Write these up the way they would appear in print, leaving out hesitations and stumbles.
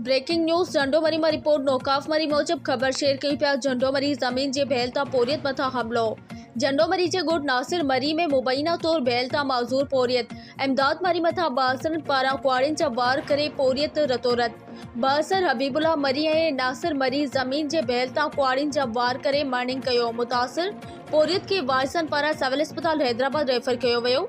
Breaking news جهنڊو مري مان report نوڪاف مري موجب خبر شيئر ڪيون پيا جهنڊو مري زمين جي ڀيل تان پورهيت مٿان حملو جهنڊو مري جي ڳوٺ ناصر مري ۾ مبينا طور ڀيل تان معذور پورهيت امداد مري مٿان بااثرن پاران ڪهاڙين جا وار ڪري پورهيت رتورت بااثر حبيب الله مري ۽ ناصر مري زمين جي ڀيل تان ڪهاڙين جا وار ڪري مارننگ ڪيو متاثر پورهيت کي وارثن پاران سول اسپتال حيدرآباد ريفر ڪيو ويو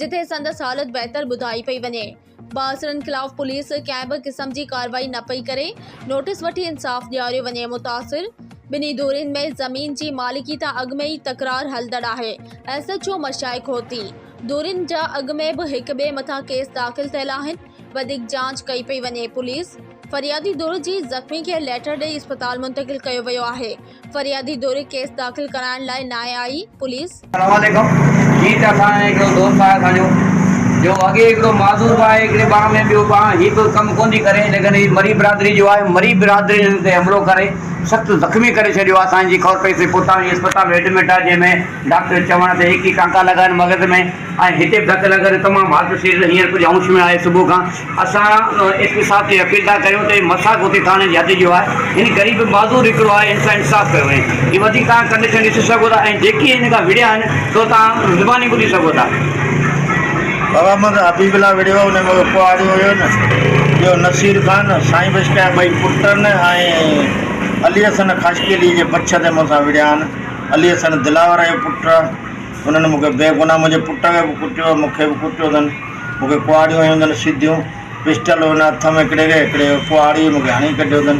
جتي سندس حالت بهتر ٻڌائي پئي وڃي. بااثرن خلاف پوليس ڪنهن به قسم جي ڪارروائي نه پئي ڪري، نوٽيس وٺي انصاف ڏياريو وڃي، متاثر ٻنهي ڌرين ۾ زمين جي مالڪي تان اڳ ۾ ئي تڪرار هلندڙ آهي، ايس ايڇ او مشائخ هوتي ڌرين جا اڳ ۾ به هڪ ٻئي مٿان ڪيس داخل ٿيل آهن، وڌيڪ جاچ ڪئي پئي وڃي، پوليس فريادي ڌر جي زخمي کي ليٽر ڏئي اسپتال منتقل ڪيو ويو آهي، فريادي ڌر ڪيس داخل ڪرائڻ لاء ناهي آئي، پوليس. السلام عليڪم جي ته اسان جو هڪڙو دوست آهي اسان جو جو اڳي هڪڙو معذور به آهي هڪڙي ٻانهن ۾ ٻيو ٻانهن هي به ڪم ڪون ٿي ڪري ليڪن هي مري برادري جو آهي مري برادري هن تي حملو ڪري سخت زخمي ڪري ڇڏيو آهي اسان جي خبر پئي سي پوتان هي اسپتال ۾ ايڊمٽ آهي جنهن ۾ ڊاڪٽر چوڻ تي هڪ ئي ڪانڪا لڳا آهن مغز ۾ ۽ هتي به ڌڪ لڳل تمام حالت سيريس هينئر ڪجهه هوش ۾ آهي صبح کان اسان ايس پي صاحب کي اپيل ٿا ڪريون ته هي مساڪ هتي ٿاڻي جي حد جو آهي هن غريب معذور هڪڙو آهي هن سان انصاف ڪيو وڃي هي وڌيڪ توهان ڪنڊيشن ڏسي سگهو ٿا ۽ جيڪي هن کان وڙهيا آهن سو توهان زباني ٻڌي سگهو ٿا. بابا مون سان حبيب الله وڙهيو ان ۾ ڪهاڙيون هيو نه ٻيو نصير خان سائين بخش جا ٻئي پٽ آهن ۽ علي حسن خاصخيلي جي بڇ تي مون سان وڙهيا آهن علي حسن دلاور جو پٽ آهي انهن مون کي بيگناهه منهنجي پٽ کي به ڪٽيو مون کي به ڪٽيو اٿن. مون کي ڪهاڙيون هنيون اٿن سڌيون، پسٽل هن هٿ ۾ هڪڙي کي، هڪڙي ڪهاڙي مون کي هڻي ڪڍيو اٿن.